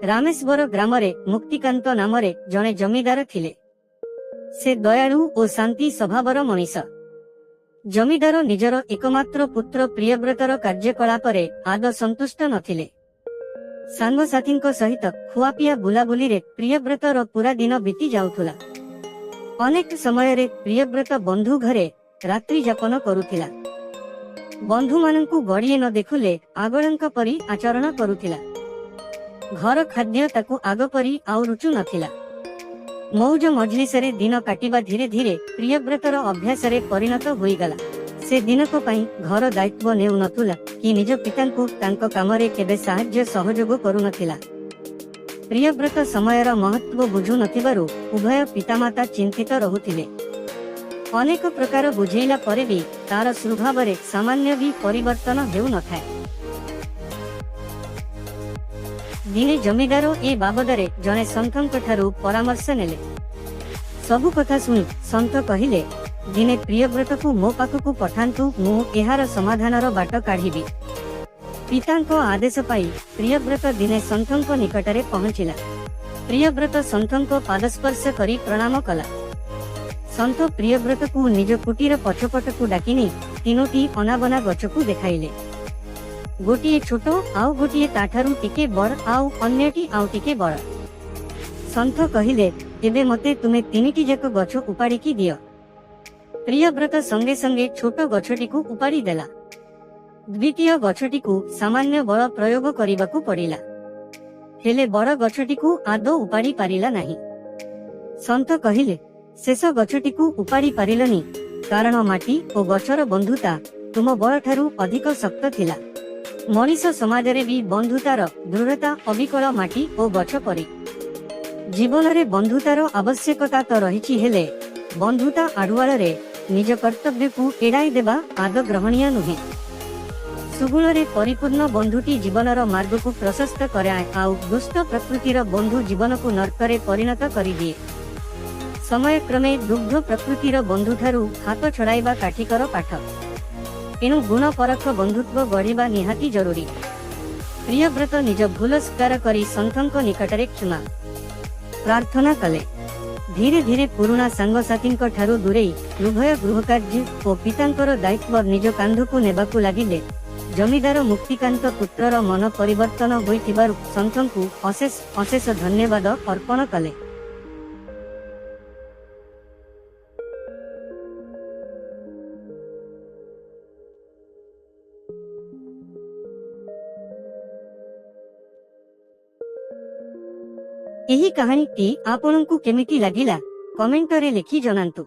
ରାମେଶ୍ୱର ଗ୍ରାମରେ ମୁକ୍ତିକାନ୍ତ ନାମରେ ଜଣେ ଜମିଦାର ଥିଲେ। ସେ ଦୟାଳୁ ଓ ଶାନ୍ତି ସ୍ୱଭାବର ମଣିଷ। ଜମିଦାର ନିଜର ଏକମାତ୍ର ପୁତ୍ର ପ୍ରିୟବ୍ରତର କାର୍ଯ୍ୟକଳାପରେ ଆଦୌ ସନ୍ତୁଷ୍ଟ ନଥିଲେ। ସାଙ୍ଗସାଥୀଙ୍କ ସହିତ ଖୁଆପିଆ ବୁଲାବୁଲିରେ ପ୍ରିୟବ୍ରତର ପୁରା ଦିନ ବିତି ଯାଉଥିଲା। ଅନେକ ସମୟରେ ପ୍ରିୟବ୍ରତ ବନ୍ଧୁ ଘରେ ରାତ୍ରି ଯାପନ କରୁଥିଲା। ବନ୍ଧୁମାନଙ୍କୁ ଗଡ଼ିଏ ନ ଦେଖୁଲେ ପାଗଳଙ୍କ ପରି ଆଚରଣ କରୁଥିଲା। ଘର ଖାଦ୍ୟ ତାକୁ ଆଗ ପରି ଆଉ ରୁଚୁ ନଥିଲା। ମଉଜ ମଜଲିସରେ ଦିନ କାଟିବା ଧୀରେ ଧୀରେ ପ୍ରିୟବ୍ରତର ଅଭ୍ୟାସରେ ପରିଣତ ହୋଇଗଲା। ସେ ଦିନକ ପାଇଁ ଘର ଦାୟିତ୍ୱ ନେଉନଥିଲା କି ନିଜ ପିତାଙ୍କୁ ତାଙ୍କ କାମରେ କେବେ ସାହାଯ୍ୟ ସହଯୋଗ କରୁନଥିଲା। ପ୍ରିୟବ୍ରତ ସମୟର ମହତ୍ଵ ବୁଝୁ ନଥିବାରୁ ଉଭୟ ପିତାମାତା ଚିନ୍ତିତ ରହୁଥିଲେ। ଅନେକ ପ୍ରକାର ବୁଝେଇଲା ପରେ ବି ତାର ସ୍ୱଭାବରେ ସାମାନ୍ୟ ବି ପରିବର୍ତ୍ତନ ହେଉନଥାଏ। ଦିନେ ଜମିଦାର ଏ ବାବଦରେ ଜଣେ ସନ୍ଥଙ୍କ ଠାରୁ ପରାମର୍ଶ ନେଲେ। ସବୁ କଥା ଶୁଣି ସନ୍ଥ କହିଲେ, ଦିନେ ପ୍ରିୟବ୍ରତକୁ ମୋ ପାଖକୁ ପଠାନ୍ତୁ, ମୁଁ ଏହାର ସମାଧାନର ବାଟ କାଢ଼ିବି। ପିତାଙ୍କ ଆଦେଶ ପାଇ ପ୍ରିୟବ୍ରତ ଦିନେ ସନ୍ଥଙ୍କ ନିକଟରେ ପହଞ୍ଚିଲା। ପ୍ରିୟବ୍ରତ ସନ୍ଥଙ୍କ ପାଦସ୍ପର୍ଶ କରି ପ୍ରଣାମ କଲା। ସନ୍ଥ ପ୍ରିୟବ୍ରତକୁ ନିଜ କୁଟୀର ପଛପଟକୁ ଡାକି ନେଇ ତିନୋଟି ଅନାବନା ଗଛକୁ ଦେଖାଇଲେ। ଗୋଟିଏ ଛୋଟ, ଆଉ ଗୋଟିଏ ତାଠାରୁ ଟିକେ ବଡ଼, ଆଉ ଅନ୍ୟଟି ଆଉ ଟିକେ ବଡ଼। ସନ୍ଥ କହିଲେ, ଏବେ ମତେ ତୁମେ ତିନିଟି ଯାକ ଗଛ ଉପାଡ଼ିକି ଦିଅ। ପ୍ରିୟବ୍ରତ ସଙ୍ଗେ ସଙ୍ଗେ ଛୋଟ ଗଛଟିକୁ ଉପାଡ଼ି ଦେଲା। ଦ୍ୱିତୀୟ ଗଛଟିକୁ ସାମାନ୍ୟ ବଳ ପ୍ରୟୋଗ କରିବାକୁ ପଡ଼ିଲା। ହେଲେ ବଡ଼ ଗଛଟିକୁ ଆଦୌ ଉପାଡ଼ି ପାରିଲା ନାହିଁ। ସନ୍ଥ କହିଲେ, ଶେଷ ଗଛଟିକୁ ଉପାଡ଼ି ପାରିଲନି, କାରଣ ମାଟି ଓ ଗଛର ବନ୍ଧୁତା ତୁମ ବଳଠାରୁ ଅଧିକ ଶକ୍ତ ଥିଲା। ମଣିଷ ସମାଜରେ ବି ବନ୍ଧୁତାର ଦୃଢ଼ତା ଅବିକଳ ମାଟି ଓ ଗଛ ପରି। ଜୀବନରେ ବନ୍ଧୁତାର ଆବଶ୍ୟକତା ତ ରହିଛି, ହେଲେ ବନ୍ଧୁତା ଆଢୁଆଳରେ ନିଜ କର୍ତ୍ତବ୍ୟକୁ ଏଡ଼ାଇ ଦେବା ଆଦୌ ଗ୍ରହଣୀୟ ନୁହେଁ। ସୁଗୁଣରେ ପରିପୂର୍ଣ୍ଣ ବନ୍ଧୁଟି ଜୀବନର ମାର୍ଗକୁ ପ୍ରଶସ୍ତ କରାଏ, ଆଉ ଦୁଷ୍ଟ ପ୍ରକୃତିର ବନ୍ଧୁ ଜୀବନକୁ ନର୍କରେ ପରିଣତ କରିଦିଏ। ସମୟକ୍ରମେ ଦୁଗ୍ଧ ପ୍ରକୃତିର ବନ୍ଧୁଠାରୁ ହାତ ଛଡ଼ାଇବା କାଠିକର ପାଠ। ଏଣୁ ଗୁଣ ପରଖ ବନ୍ଧୁତ୍ୱ ଗଢ଼ିବା ନିହାତି ଜରୁରୀ। ପ୍ରିୟବ୍ରତ ନିଜ ଭୁଲ ସ୍ୱୀକାର କରି ସନ୍ଥଙ୍କ ନିକଟରେ କ୍ଷମା ପ୍ରାର୍ଥନା କଲେ। ଧୀରେ ଧୀରେ ପୁରୁଣା ସାଙ୍ଗସାଥୀଙ୍କ ଠାରୁ ଦୂରେଇ ଉଭୟ ଗୃହକାର୍ଯ୍ୟ ଓ ପିତାଙ୍କର ଦାୟିତ୍ୱ ନିଜ କାନ୍ଧକୁ ନେବାକୁ ଲାଗିଲେ। ଜମିଦାର ମୁକ୍ତିକାନ୍ତ ପୁତ୍ରର ମନ ପରିବର୍ତ୍ତନ ହୋଇଥିବାରୁ ସନ୍ଥଙ୍କୁ ଅଶେଷ ଅଶେଷ ଧନ୍ୟବାଦ ଅର୍ପଣ କଲେ। ଏହି କାହାଣୀଟି ଆପଣଙ୍କୁ କେମିତି ଲାଗିଲା, କମେଣ୍ଟରେ ଲେଖି ଜଣାନ୍ତୁ।